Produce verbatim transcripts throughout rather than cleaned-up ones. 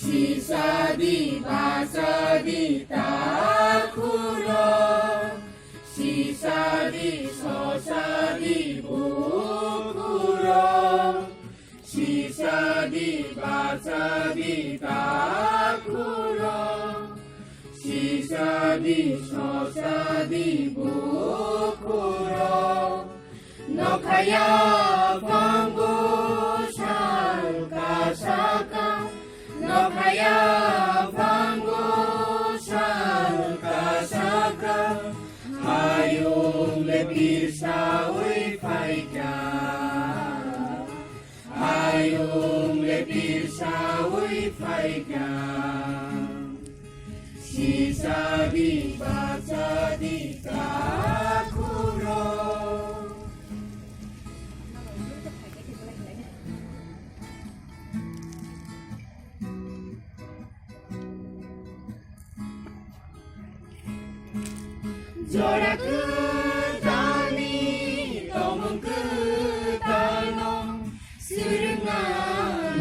Sisadi bachadi takhuro, sisadi sosadi bukhuro, sisadi bachadi takhuro, sisadi sosadi bukhuro. Nokhaya phango sal kasaka, nokhaya phango sal kasaka, hayung le pirsawi phaikha, hayung le pirsawi phaikha. Sisadi bachadi takhuro. Jora kwtalni tomung kwtalno swrwngna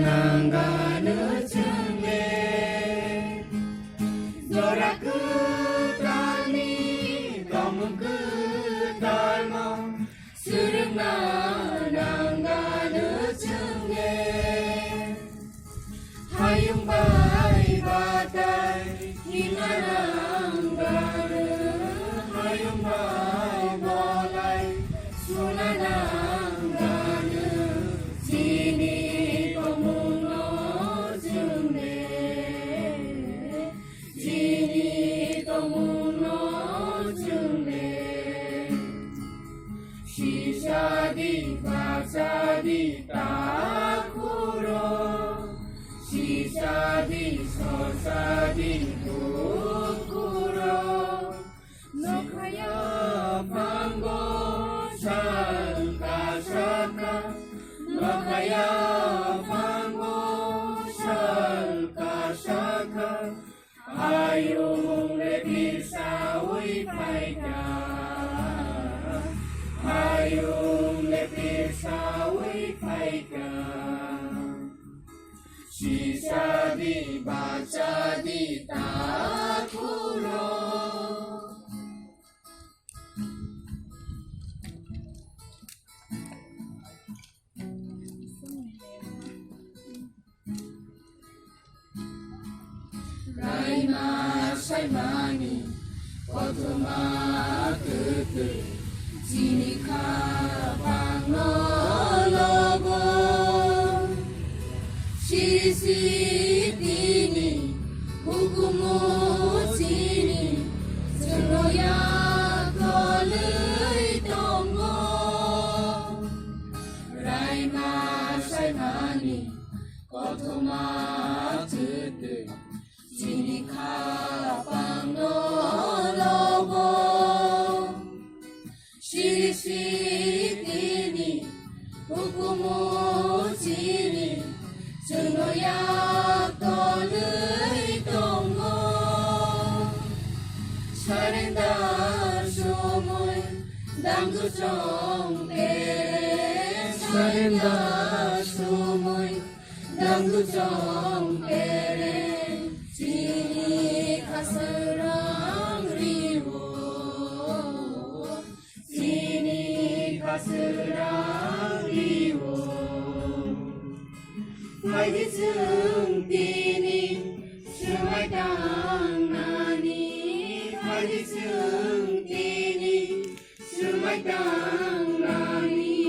nanganw chwngle. Jora kwtalni tomung kwtalno swrwngna nanganw chwngle. Hayung bai batai himna nanganw, hayung bai bolai suna nanganw, chini tomungno chwngle, chini tomungno chwngle. Sisadi bachadi takhuro, sisadi sosadi bukhuro. Nokhaya phango sal kasaka, nokhaya phango sal kasaka. Hayung le pirsawi phaikha, hayung le pirsawi phaikha. Sisadi bachadi takhuro. Raima saimani kothoma kwtwi chini khapangno lobo. Siri siri tini hukumu chini chwngno yakolwi tongo. Raima saimani kothoma kwtwi chini khapangno lobo. Siri siri tini hukumu chini chwngno yakolwi tongo. Surrender sumui dangdu chong tere, surrender sumui dangdu chong tere, chini khaswrang riwo, chini khaswrang riwo. Phaidi chwng tini swmai tangnani, phaidi chwng tini swmai tangnani,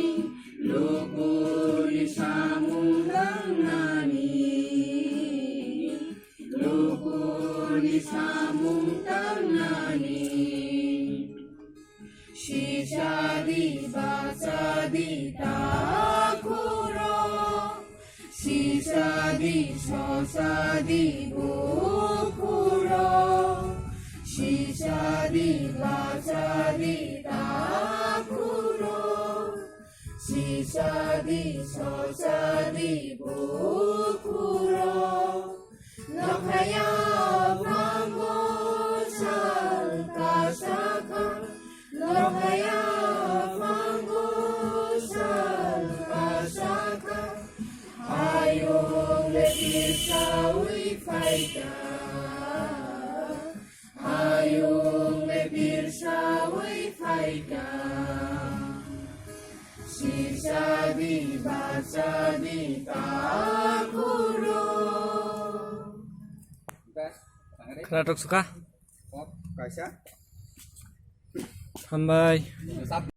lukuni samung tangnani, lukuni samung tangnani. Sisadi bachadi takhuro, sisadi sosadi bukhuro, sisadi bachadi takhuro, sisadi sosadi bukhuro. Nokhaya phango sal kasaka, nokhaya phango sal kasaka, hayung le pirsa Sawi phaikha, hayung le birsawi phaikha, sisadi bachadi takhuro. Khwnathok sukha. Hambai.